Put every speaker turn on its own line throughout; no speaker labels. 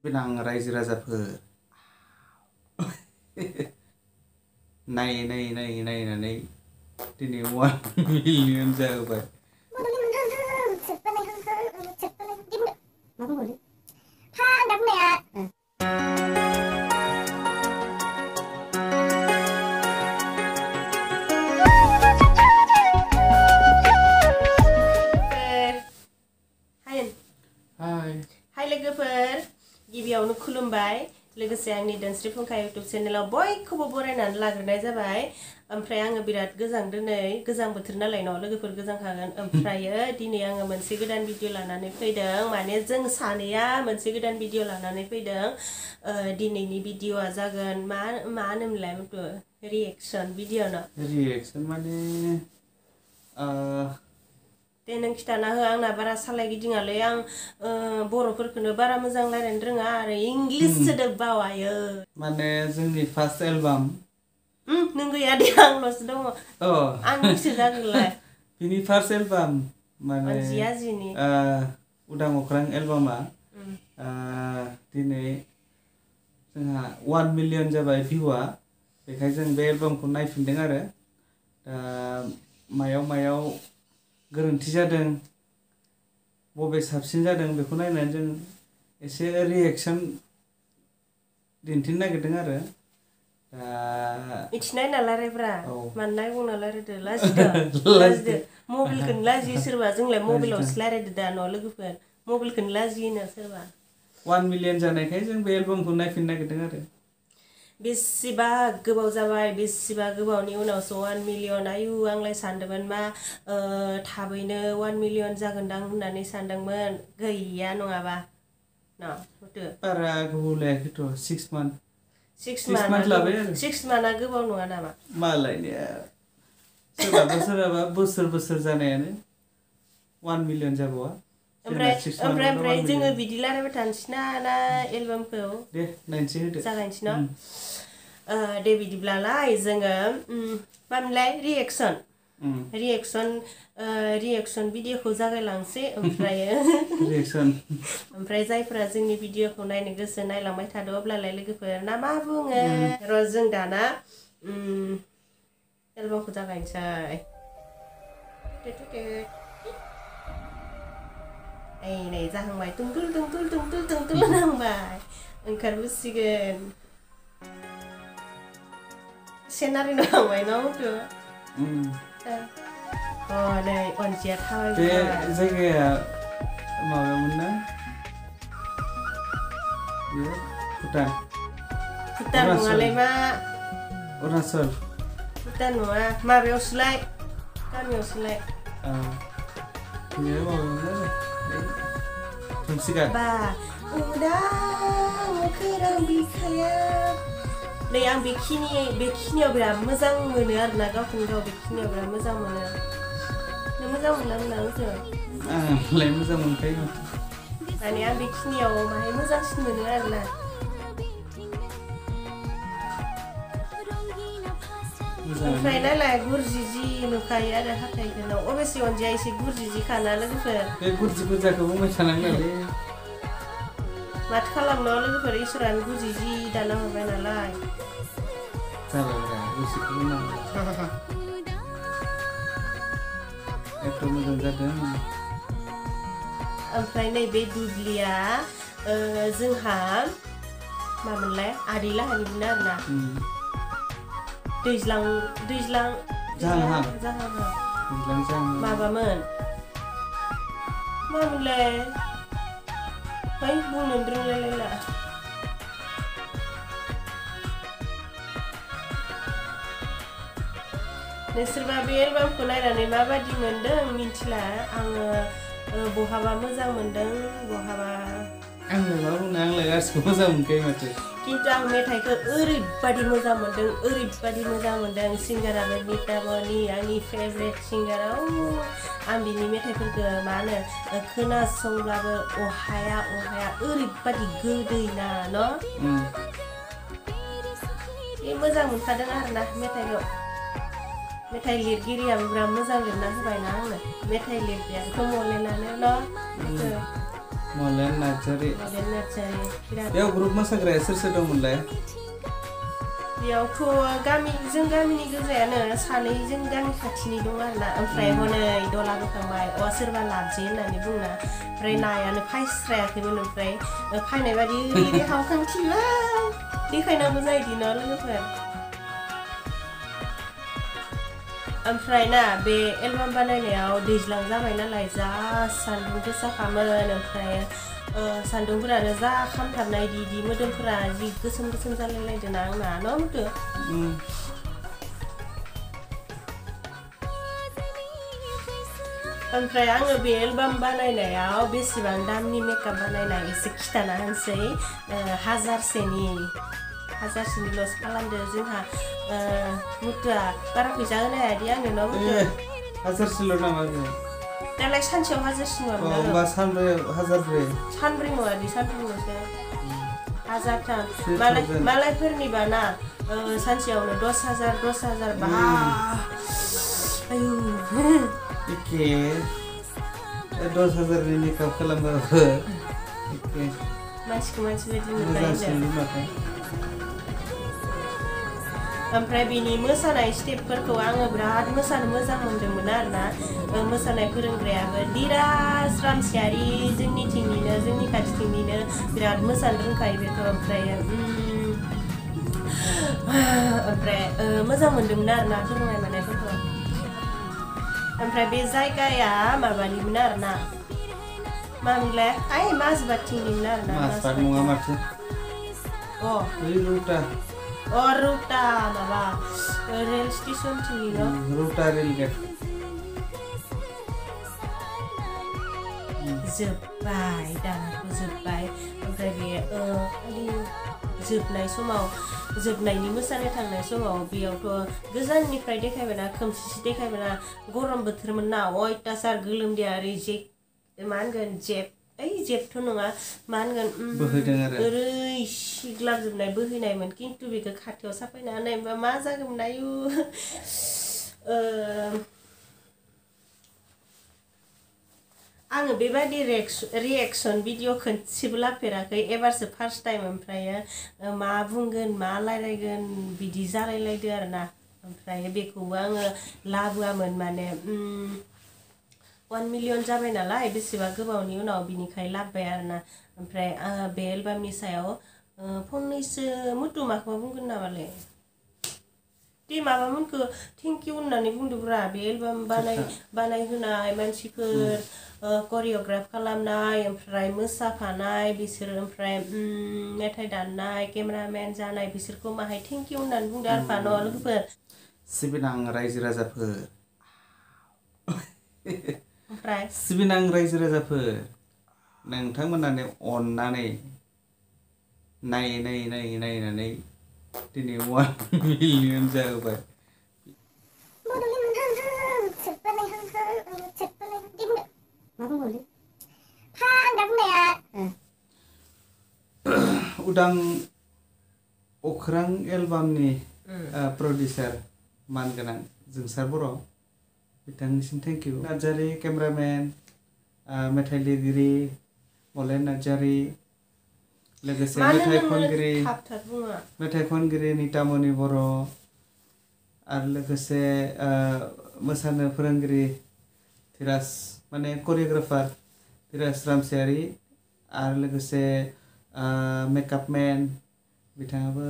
गोनां रायजो राजाफोर नायनानै दिनै 1 मिलियन जाबाय।
हाय लोगोफोर गिबियावनो खुलुमबाय लोगोसे आंनि दोनस्रि फुंखा YouTube चेनेलाव बयखौबो बरायनानै लाग्रोनाय जाबाय। ओमफ्राय आङो बिराद गोजां बोथोर नालाय न' लोगोफोर गोजांखागोन। ओमफ्रायो दिनै आङो मोनसे गोदान भिडिअ लानानै फैदों, माने जों सानैया मोनसे गोदान भिडिअ लानानै फैदों। दिनैनि भिडिअआ जागोन मा होनोमोनलाय मथु रिएक्सन भिडिअ न'
रिएक्सन माने
दे नों खिथाना हो, आंना बारा सालाय गिदिङालै, आं बर'फोरखौनो बारा मोजां रायलायनो रोङा आरो इंलिस सोदोब बावायो।
माने जोंनि फार्स्ट एलबाम
नों गैया दे, आंल'सो दङ। आंनिसो जागोनलाय
बिनि फार्स्ट एलबाम माने
अनजिया जिनि
उदां अख्रां एलबामा दिनै जोंहा 1 मिलियन जाबाय भिउआ। बेखायनो जों बे एलबामखौ नायफिनदों आरो मायाव गोरोन्थि जादों, बबे साबसिन जादों बेखौ नायनानै जों एसे रिएक्सन दिन्थिनो नागिरदों आरो
मिथिनाय नालाय ब्रा माननाय बुंना रायलायदो, लाजिदो मबाइलखौनो लाजियो सोरबा, जोंलाय मबाइलावसो रायलायदो दा न' लोगोफोर, मबाइलखौनो लाजियोनो सोरबा।
1 मिलियन जानायखाय जों बे एलबामखौ नायफिननो नागिरदों आरो
बेसेबा गोबाव जाबाय, बेसेबा गोबावनि उनावसो 1 मिलियन। आयु आंलाय सानदोंमोन मा थाबैनो 1 मिलियन जागोनदां होननानै सानदोंमोन, गैया नङाबा न'
बारा गोबाव लायाखैथ' 6 मान्थ
6 मान्थ
लाबाय आरो
6 मान्थआ गोबाव नङा नामा?
मालायनिया सोरहाबा बोसोर जानायानो 1 मिलियन जाबावा।
ओमफ्राय जोङो बिदि रायलायबाय थानोसै ना एलबामखौ
दे नायनोसै, होदो
जागायनोसै न'? दे बिदिब्लालाय जोङो मामोनलाय रिएक्सन भिडिअखौ जागायलांसै। ओमफ्राय जायफोरा जोंनि भिडिअखौ नायनो गोसो नायलांबाय थादो, अब्लालाय लोगोफोर ना मा बुङो र' जों दाना एलबामखौ जागायनोसै। नै जाहांबाय, तुंतुल नांबाय, ओंखारबोसिगोन। सेनारि नांबाय न' मथु नै अनजिया थाबाय।
बे जायगाया माबामोन ना, भुटान
नङालै मा
अरुणाचल,
भुटान नङा, माबायावसोलाय गामियावसोलाय बा उदां खौरां बिखाया। नै आं बेखिनियाव बिराद मोजां मोनो आरोना, गावखौनो गाव बेखिनियाव बिराद मोजां मोनो। नों मोजां मोना आंजों?
आंलाय मोजां मोनखायो,
माने आं बेखिनियाव माहाय मोजांसिन मोनो आरोना। ओमफ्राय नालाय गुरजि नुखायो आरो हाथाइखौनो, अबेसे अनजिया एसे गुरजि खाना लोगोफोर।
बे गुरजि गोजाखौ बुंबाय थानांगोनलै,
माथो खालामनो लोगोफोर, इसोरानो गुरजि दाना हरबाय नालाय।
एथ' मोजां जादों।
ओमफ्राय नैबे दुब्लिया जोंहा मामोनलाय आदै लाहानिमोन आरोना। दैज्लां माबामोन मामोनलाय, बुंनो रोंलायलायला। नोंसोरबा बे एलबामखौ नायनानै माबादि मोनदों मिथिला, आङो बहाबा मोजां मोनदों, बहाबा
आंलाय मा बुंनो, आंलाय गासिखौबो मोजां मोनखायो माथो।
खिन्थु आं मेथाइखौ ओरैबादि मोजां मोनदों, सिंगाराबो निता मनि, आंनि फेभरेट सिंगार। आं बिनि मेथाइफोरखौ मा होनो खोनासंब्लाबो अहाया ओरैबादि गोदैना न', मोजां मोनखादों आरोना मेथाइखौ। मेथाइ लिरगिरियाबो बिराद मोजां लिरना होबायना आंनो, मेथाइ लिरनायाथ' मलेनानो न'।
मलेन नार्जारि
बिराद
बेयाव ग्रुप मोसाग्राया सोर सोर दंमोनलाय
बेयावथ' जों गामिनि गोजायानो सानै जों गामि खाथिनि दं आरोना ओमफ्राय हनै दला बोखांबाय सोरबा लाबजे होननानै बुंना ओमफ्राय नायानो फायस्रायाखैमोन ओमफ्राय फायनाय बादि ओरैबायदि हावखांथिबाय देखायनांगौ जायोदि न' लोगोफोर ओमफ्राय ना बे एलबाम बानायनायाव दैज्लां जाबाय नालाय जा सान्दुं गोसाखामोन ओमफ्राय सान्दुंफोरानो जा खामथाबनाय इदि मोदोमफोरा जि गोसोम जालायलायदों ना आंना न' मोदो ओमफ्राय आङो बे एलबाम बानायनायाव बेसेबां दामनि मेकआप बानायनाय एसे खिथाना होनसै हाजारसेनि लस खालामदो जोंहा मुथुआ बारा फैसा होनो हायादि आंनो न' मुथु
हाजारसेल' नामा
दालाय सानसेयाव हाजारसे नङामोन
होमबा हाजारब्रै
सानब्रै नङादि सानब्रैल'सो हाजारथाम मालायफोरनिबा ना सानसेयावनो 10,000 बा आयु
एखे 10,000नि मेकआप खालामबाबो एखे
मानसिखौ मानसि बायदि नुखायो ओमफ्राय बिनि मोसानाय स्टेपफोरखौ आङो बिराद मोसानो मोजां मोनदोंमोन आरोना मोसानाय फोरोंग्रायाबो धीराज रामसियारि जोंनिथिंनिनो जोंनि खाथिथिंनिनो बिराद मोसानो रोंखायो बेथ' ओमफ्राय मोजां मोनदोंमोन आरोना फोरोंनाय मानायफोरखौ ओमफ्राय बे जायगाया माबानिमोन आरोना मामोनलाय माजबादथिंनिमोन आरोना
माजबाद नङा माथो
रुटा माबा रेल स्टेशन थिंनि न'
रुटा रेल गेट
जोब्बाय दानाथ' जोब्बाय ओमफ्राय बे जोबनाय समाव जोबनायनि मोसानो थांनाय समाव बेयावथ' गोजाननिफ्राय देखायबायना खोमसि देखायबायना गरम बोथोरमोन ना अयथासार गोलोमदैया ओरै मा होनगोन जेबथ' नङा मा होनगोन ओरै सिग्लाबजोबनाय बोहैनायमोन खिन्थु बेखौ खाथियाव साफायना होनायबा मा जागौमोन आयु आङो बेबायदि रिएक्सन भिडिअ खनसेबो लाफेराखै एबारसो फार्स्ट टाइम ओमफ्राय मा बुंगोन मा रायलायगोन बिदि जालायलायदो आरोना ओमफ्राय बेखौबो आङो लाबोआमोन माने 1 मिलियन जाबाय नालाय बेसेबा गोबावनि उनाव बिनिखाय लाबोबाय आरोना ओमफ्राय बे एलबामनि सायाव फंनैसो मुथु माखौबा बुंगोन नामालै दे माबामोनखौ थेंक इउ होननानै बुंदोब्रा बे एलबाम बानायहोनाय मानसिफोर करिय'ग्राफ खालामनाय ओमफ्राय मोसाफानाय बिसोर ओमफ्राय मेथाइ दाननाय केमेरामेन जानाय बिसोरखौ माहाय थेंक इउ होननानै बुंदो आरो न' लोगोफोर
सिबिनां रायजो राजाफोर
ओमफ्राय
सिबिनां रायजो राजाफोर नोंथांमोनानो अननानै नायनानै दिनै 1 मिलियन जाबाय उदां अख्रां एलबामनि प्रडिउसार मानगोनां जोंसार बर' बिथांनिसिम थेंक इउ नार्जारि केमेरामेन मेथाइ लिरगिरि मलेन नार्जारि लोगोसे मेथाइ खनगिरि नितामनि बर' आरो लोगोसे मोसानो फोरोंगिरि धीराज माने करिय'ग्राफार धीराज रामसियारि आरो लोगोसे मेकआपमेन बिथाङाबो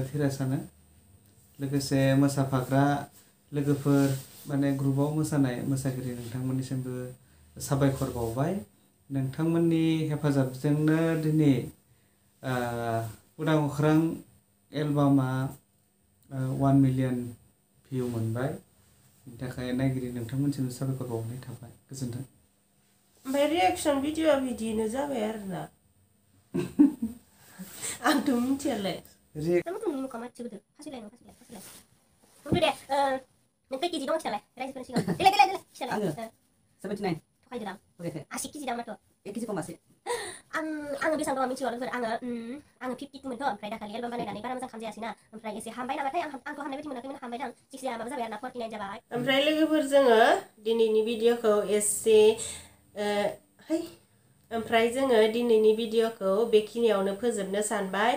धीराजानो लोगोसे मोसाफाग्रा लोगोफोर माने ग्रुपाव मोसानाय मोसागिरि नोंथांमोननिसिमबो साबायखर बावबाय नोंथांमोननि हेफाजाबजोंनो दिनै उदां अख्रां एलबामा 1 मिलियन भिउ मोनबाय बिनि थाखाय नायगिरि नोंथांमोनसिम साबायखर बावनाय थाबाय गोजोन्थों
ओमफ्राय रिएक्सन भिडिअआ बिदिनो जाबाय आरोना आंथ' मिथियालाय नों केजि दं खिथालाय रायजोफोरनि सिगाङाव देलाय खिथालाय आङो 79 थगायदों आं 80 केजि दां माथो 1 केजि खमासो आङो बेसेबां दङ मिथिगौ लोगोफोर आङो 52 मोनथ' ओमफ्राय दाखालि एलबाम बानायनानै बारा मोजां खामजायासैना ओमफ्राय एसे हामबाय नामाथाय आंथ' हामनाय बायदि मोनाखैमोन हामबाय दां जिखिजाया माबा जाबाय आरोना 49 जाबाय ओमफ्राय लोगोफोर जोङो दिनैनि भिडिअखौ एसे ओमफ्राय जोङो दिनैनि भिडिअखौ बेखिनियावनो फोजोबनो सानबाय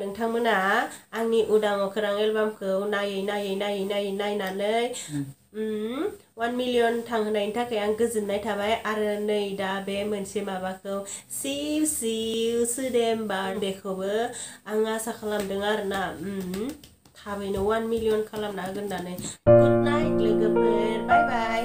नोंथांमोना आंनि उदां अखोरां एलबामखौ नायनानै 1 मिलियन थांहोनायनि थाखाय आं गोजोननाय थाबाय आरो नै दा बे मोनसे माबाखौ सिउ सोदेमबार बेखौबो आं आसा खालामदों आरोना थाबैनो 1 मिलियन खालामना होगोन होननानै गुड नाइट लोगोफोर बाय बाय